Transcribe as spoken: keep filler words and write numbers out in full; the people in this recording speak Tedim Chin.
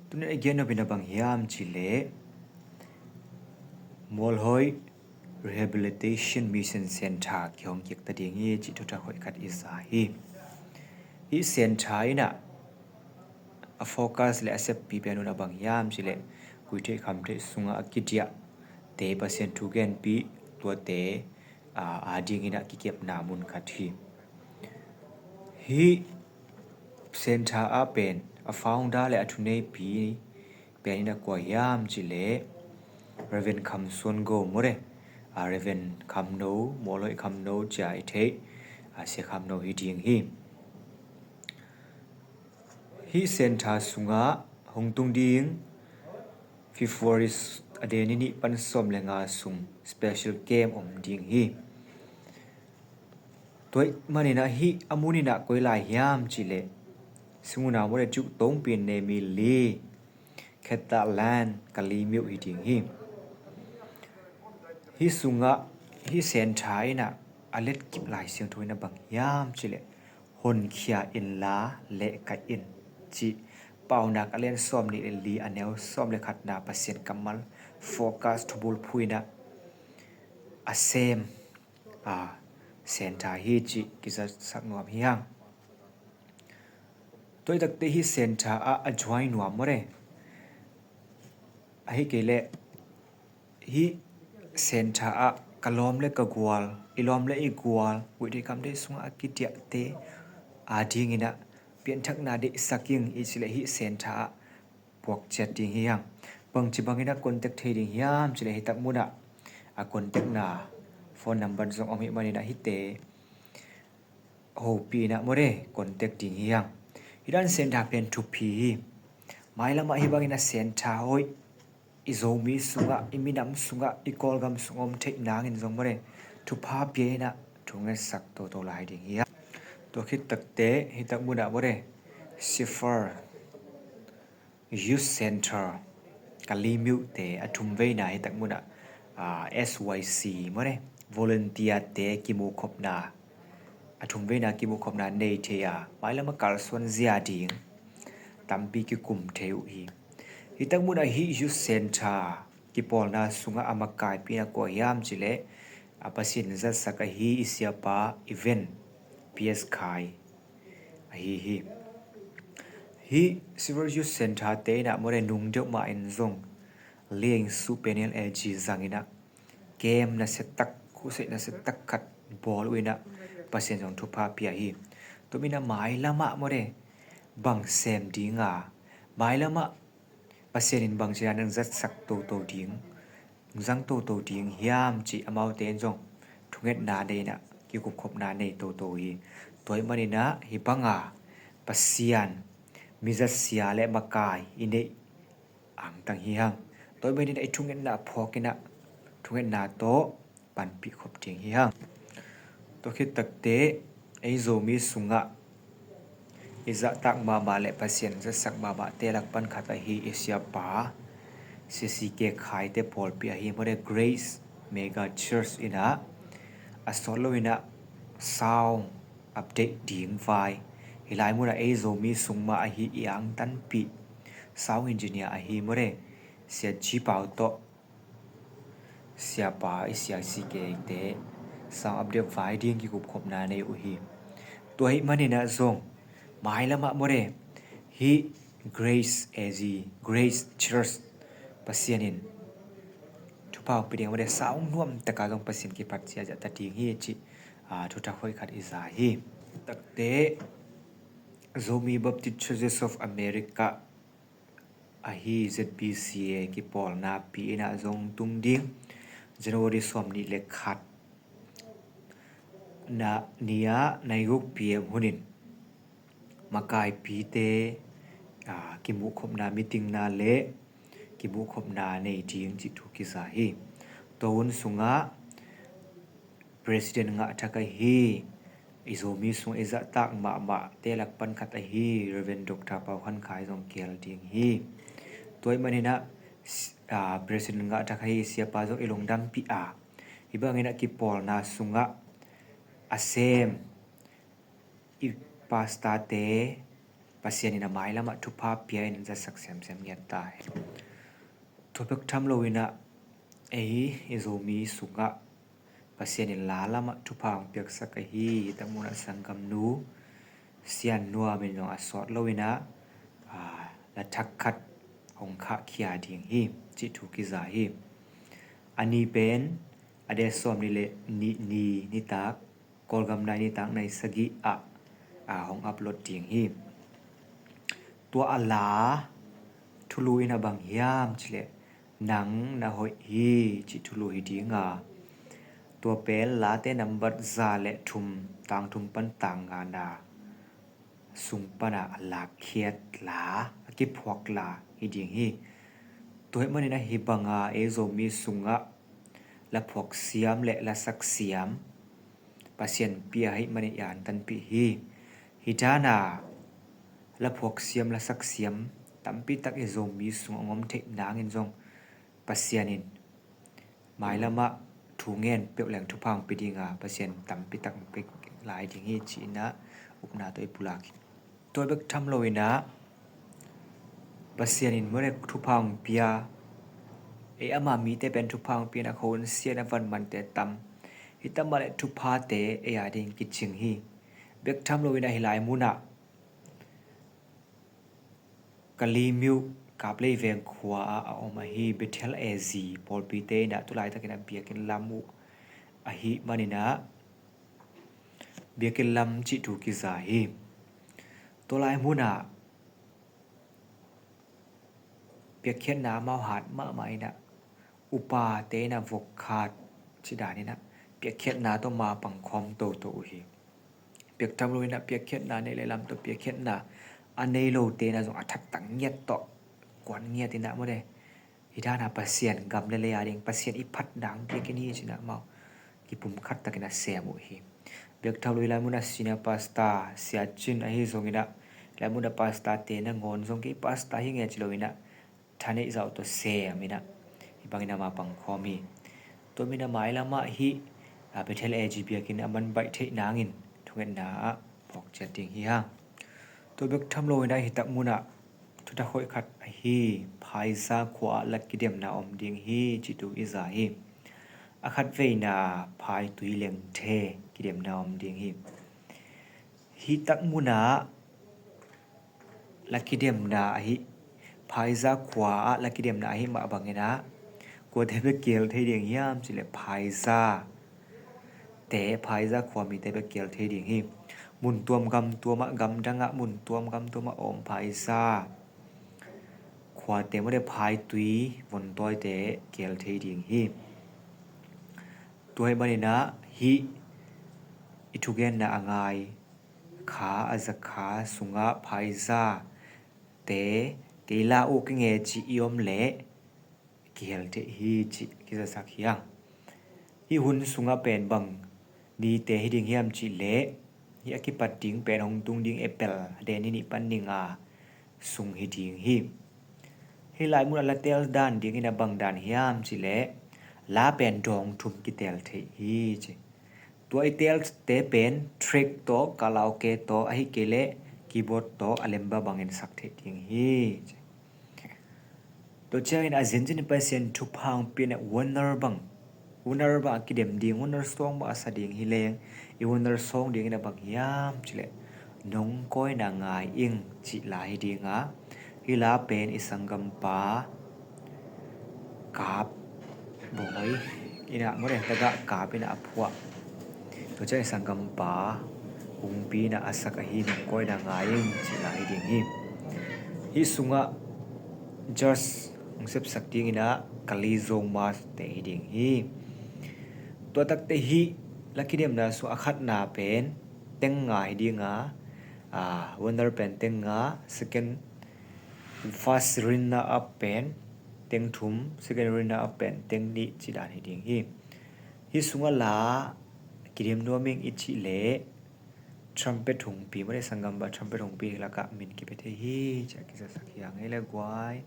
Tuni a i gen nopna bang hiam cih leh Muolhoi Rehabilitation Mission Center kihong kik ta ding hi cih thuthak hoih khat i za hi. Hih center in ah a focus le a seppi pen uh a bang hiam cih leh guihtheih khamtheih sungah a kidiahte Pasian thu genpih tuate aa, adingin ah kikepna mun khat hi. Hih center ah pen a founder le a thuneipi pen in ah kua hiam cih leh Reverend Kham Suan Go maw le, aa, Reverend Kham No, Muolhoi Kham No ci-a i theih, aa, Sia Kham No hi ding hi. Hih center sungah hong tung ding February a date nih pan sawm le nga sung special camp om ding hi. Tua ahih manin ah hih a mun in ah koi lai hiam cih leh Singuna maw le, Tuk Tongpi in nei mi li, Khetahlan, Kalaymyo hi ding hi. Hih sungah hih center in ah a letkip Lai Siangtho in ah bang hiam cih leh honkhia inla lehkaih in cih Paunak a lian sawm nih le li a neu sawm le khatna Pasian kammal focus thubulphu in ah a sem, aa, center hi cih kizatsak nuam hi hang. Tua hi takte hih center ah a join nuam maw le, ahih kei leh hih center ah ka lawm le ka gual, i lawm le i gual, guihtheih khamtheih sungah a kidiahte adingin ah pianthakna deihsak ing i cih leh hih center ah puak ciat ding hi hang. Bangci bangin ah contact thei ding hiam cih leh hih tak mun ah a contactna phone number zong om ahih manin ah hihte hopih in ah maw le contact ding hi hang. Hih dan center pen thupi hi. Mailam ah hih bangin a center hoih i Zomi sungah, i minam sungah, i Kawlgam sungah om theih nangin zong maw le thupha pia in ah thungetsak toto lai ding hi hang. Tua khit takte hih tak mun ah maw le Sifar Youth Center, Kalaymyo te a thumveina hih tak mun ah, aa, S Y C maw le, volunteer te kimuhkhopna, a thumveina kimuhkhopna nei thei a, mailam ah kalsuan zia ding tampi kikum thei uh hi. Hih tak mun ah hih Youth Center kipawlna sungah a makaipi in ah kua hiam cih leh a Pasian zatsak ahi i siapa Evan P S Khai ahi hi. Hih Silver Youth Center te in ah maw le nung deuh mah in zong Liangsu Peniel A G zangin ah camp nasia tak, khuseih nasia tak khat bawl uh in ah Pasian zong thupha pia hi. Tua manin ah mailam ah maw le bang sem ding a, mailam ah Pasian in bangci dan in zatsak toto ding, zang toto ding hiam cih amaute in zong thungetna nei in ah kikupkhopna nei toto hi. Tua ahih manin ah hih banga Pasian mizatsia le makai i neih angtang hi hang. Tua ahih manin ah i thungetna phawk in ah thungetna tawh panpih khop ding hi hang. Tua khit takte ei Zomi sungah i zahtak mahmah le Pasian zatsak mahmahte lak pan khat ahi i siapa C C K Khai te pawlpi ahi maw le Grace Mega Church in ah a sawt lo in ah sound update ding vai, hih lai mun ah ei Zomi sung mah ahi i angtanpih sound engineer ahi maw le Sia G Pau tawh siapa i siasi keite sound update vai ding kikupkhopna nei uh hi. Tua ahih manin ah zong mailam ah maw le hih Grace A Z, Grace Church Pasian in thupha hong pia ding maw le sound nuam tak a zong Pasian kiphat ziahziah ta ding hi cih, aa, thuthak hoih khat i za hi. Takte Zomi Baptist Churches of America ahi Z B C A kipawlnapi in ah zong tung ding January sawmnih le khat na ni-ah nai guk P M hun in makaipite, aa, kimuhkhopna meeting na le kimuhkhopna nei ding cih thu kiza hi. Tua hun sungah President ngahthak ahi i Zomi sung i zahtak mahmahte lak pan khat ahi Reverend Doctor Pau Khan Khai zong kial ding hi. Tua ahih manin ah, s-, aa, President ngahthak ahi siapa zong i lungdampih a, hih bangin ah kipawlna sungah a sem i pastorte, Pasian in a mailamah thupha pia in zatsak semsem ngiat ta hi. Tua bek tham loinah ei i Zomi sungah Pasian in la lamah thupha hong piaksak ahi. Hi tak munah sanggamnu Sian Nuam in zong a sawt loinah la thak khat hong khahkhia ding hi cih thu kiza hi. A ni pen a date sawm nih le nih ni nitak, Kawlgam nai nitak nai sagih ah hong upload ding hi. Tua a la thulu in a bang hiam cileh nang na hoih hi cih thulu hi dinga, tua pen Late nambat za le thum, tang thum pan tang ngana sung pana a lakkhiat la, a kiphuak la hi ding hi. Tua hih manin a hih banga ei Zomi sungah la phuak siam le la sak siam Pasian pia hih manin i antanpih hi. Hih dana la phuak siam la sak siam tampi tak i Zomi sungah hong om theih nangin zong Pasian in mailamah thu ngen peuh leng thupha hong pia dinga, Pasian tampi tak hong pia lai ding hi ci-inah upna tawh i pulak hi. Tua bek tham loinah Pasian in murek thupha hong pia, ei ama mite pen thupha hong pia in a khawun sian a van mante tam. Hih tamah le thuphate ei a ding kicing hi. Bek tham loinah hih lai munah Kalaymyo Kaplei veng khua ah a om ahi Bethel A Z pawlpite inah tulaitakin a biakinn lam uh ahi maninah biakinn lam cih thu kiza hi. Tua lai munah piakkhiatna amau hat mahmah inah upate inah vok khat cidan inah piakkhiatna tawh ma pangkhawm toto uh hi. Piaktham lo inah piakkhiatna neih le lam tawh piakkhiatna a nei lote inah zong a thattak ngiat tawh kuan ngiat inah mawte. Hih dana Pasian gam le lei a ding Pasian i phat dang biakinn hi cinah amau kipumkhat takin a sem uh hi. Biakthau lui lai munah senior pastor Sia Cin ahi zonginah lai munah pastor te nangawn zong kei pastor hi nge ci loinah thaneih zauh tawh sem inah hih bangin ama pangkhawm hi. Tua min a mailamah hih Bethel A G biakinn a man baih theih nangin thungetna ah phawk ciat ding hi hang. Tua bek tham loinah hih tak munah thutak hoih khat ahi Phaiza khua ah la kidemna om ding hi cih thu i za hi. A khat veina Phaitui Lengthe kidemna om ding hi. Hih tak munah la kidemna ahi Phaiza khua ah la kidemna ahi mah banginah kuate bek kiel thei ding hiam cileh Phaiza te Phaiza khuamite bek kiel thei ding hi. Mun tuam gam tuamah gam dangah mun tuam gam tuamah a om Phaiza khuate mawte Phaitui vontawite kiel thei ding hi. Tua hih maninah hih i thugenna a ngai kha a zakha sungah Phaiza te kei la uh kingeci i om leh kihel thei hi cih kizasak hi hang. Hih hun sungah pen bang nite hi ding hiam cihleh hih a kipat ding pen hong tung ding April a date ni nih pan ni nga sung hi ding hi. Hih lai munah la tel dan dingin a bang dan hiam cihleh la pen dawng thum kitel thei hi ci. Tua i telte pen track tawh karaoke tawh ahi kei leh keyboard tawh a lemba bangin sak thei ding hi ci. Tua ciangin a zinzin Pasian thupha hong piakna winner bang, winner bang a kidem ding, winner song bang a sa ding hi leng i winner song dingin a bang hiam cileh nong kawina ngai ing cih la hi dinga, hih la pen i sanggampa Kap Bawi inah mawte tagah Kap inah a phuah. Tua ciang i sanggampa Hungpi inah a sak ahi nong kawina ngai ing cih la hi ding hi. Hih sungah judge hong sepsak dinginah Kali Zomas te hi ding hi. Tua takte hih la kidemna sungah a khatna pen teng nga hi dinga, winner pen teng nga, second, first runner up pen teng thum, second runner up pen teng nih cidan hi ding hi. Hih sungah la kidem nuam ing i cih leh Trumpet Hungpi mawte sanggampa Trumpet Hungpi lakah min kipia thei hi ci a kizasak hi hang ei le guai.